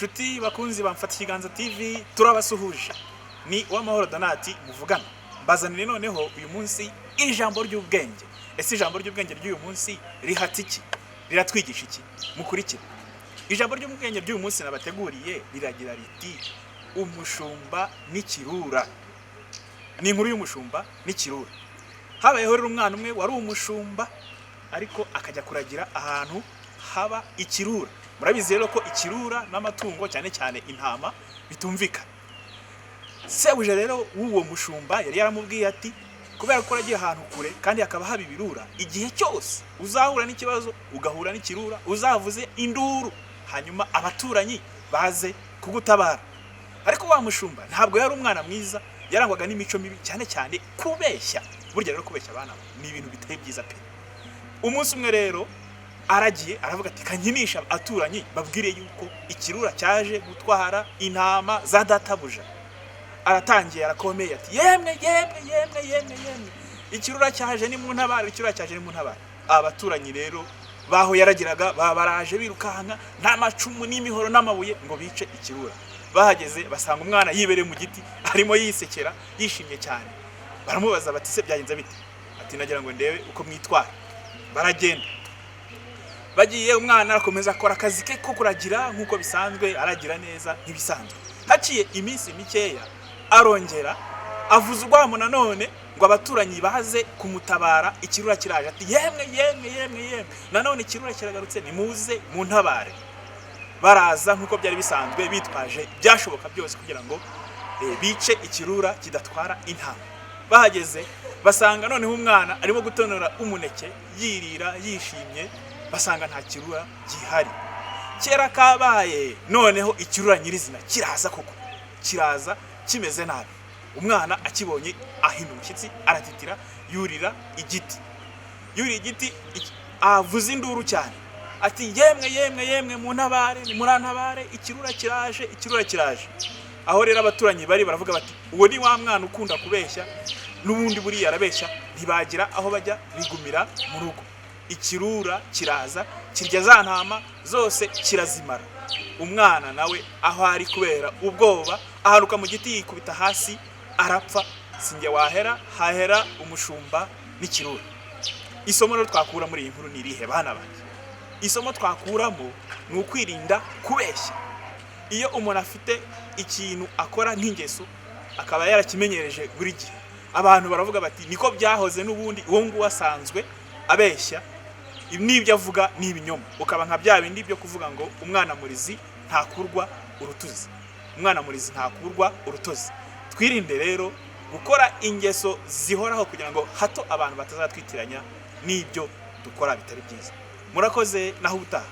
Nshuti bakunzi bamfata ikiganza TV, turabasuhuje. Ni Uwamahoro Donati muvugana. Mbazanire noneho uyu munsi ijambo ry'ubwenge. Ese ijambo ry'ubwenge ry'uyu munsi rihata iki? Riratwigisha iki? Mukurikire. Ijambo ry'ubwenge ry'uyu munsi nabateguriye riragira riti: "Umushumba n'ikirura." Ni inkuru y'umushumba n'ikirura. Habayeho rero umwana umwe wari umushumba, ariko akajya kuragira ahantu haba ikirura. Murabizi rero ko ikirura n'amatungo, cyane cyane intama, bitumvikana. Sebuja rero w'uwo mushumba yari yaramubwiye ati: "Kubera ko uragiye ahantu kure kandi hakaba haba ibirura, igihe cyose uzahura n'ikibazo, ugahura n'ikirura, uzavuze induru, hanyuma abaturanyi baze kugutabara." Ariko wa mushumba ntabwo yari umwana mwiza, yarangwaga n'imico mibi, cyane cyane kubeshya. Burya rero kubeshya abana ni ibintu bitari byiza pe. Umunsi umwe rero aragiye, aravuga ati: "Kankinisha abaturanyi, babwire yuko ikirura cyaje gutwara intama za databuja." Aratangiye, arakomeye ati: "Yemwe, yemwe, yemwe, yemwe, yemwe, ikirura cyaje, ni mu ntabare, ikirura cyaje, ni mu ntabare." Abaturanyi rero baho yaragiraga baba baraje birukanka n'amacumu n'imihoro n'amabuye ngo bice ikirura. Bahageze basanga umwana yibereye mu giti, arimo yisekera, yishimye cyane. Baramubaza bati: "Se byagenze bite?" Ati: "Nagira ngo ndebe uko mwitwara." Baragenda. Bagiye, umwana arakomeza akora akazi ke ko kuragira nk'uko bisanzwe, aragira neza nk'ibisanzwe. Haciye iminsi mikeya, arongera avuza urwamo nanone ngo abaturanyi baze kumutabara, ikirura kiraje. Ati: "Yemwe, yemwe, yemwe, yemwe, nanone ikirura kiragarutse, nimuze muntabare." Baraza nk'uko byari bisanzwe, bitwaje ibyashoboka byose kugira ngo bice ikirura kidatwara intama. Bahageze basanga noneho umwana arimo gutonora umuneke, yirira, yishimye. Basanga nta kirura gihari. Kera kabaye, noneho ikirura nyirizina kiraza koko, kiraza kimeze nabi. Umwana akibonye ahinda umushyitsi, aratitira, yurira igiti. Yuriye igiti, avuza induru cyane ati: "Yemwe, yemwe, yemwe, muntabare, murantabare, ikirura kiraje, ikirura kiraje." Aho rero abaturanyi bari baravuga bati: "Uwo ni wa mwana ukunda kubeshya n'ubundi, buriya arabeshya." Ntibagira aho bajya, bigumira mu rugo. Ikirura kiraza, kirya za ntama zose, kirazimara. Umwana nawe aho ari, kubera ubwoba, ahanuka mu giti, yikubita hasi, arapfa. Sinjye wahera, hahera umushumba n'ikirura. Isomo rero twakura muri iyi nkuru ni irihe, bana banjye? Isomo twakuramo ni ukwirinda kubeshya. Iyo umuntu afite ikintu akora nk'ingeso, akaba yarakimenyereje buri gihe, abantu baravuga bati: "Niko byahoze n'ubundi, uwo nguwo asanzwe abeshya, n'ibyo avuga ni ibinyoma." Ukaba nka bya bindi byo kuvuga ngo: "Umwana murizi ntakurwa urutuzi, umwana murizi ntakurwa urutozi." Twirinde rero gukora ingeso zihoraho kugira ngo hato abantu batazatwitiranya n'ibyo dukora bitari byiza. Murakoze, naho ubutaha.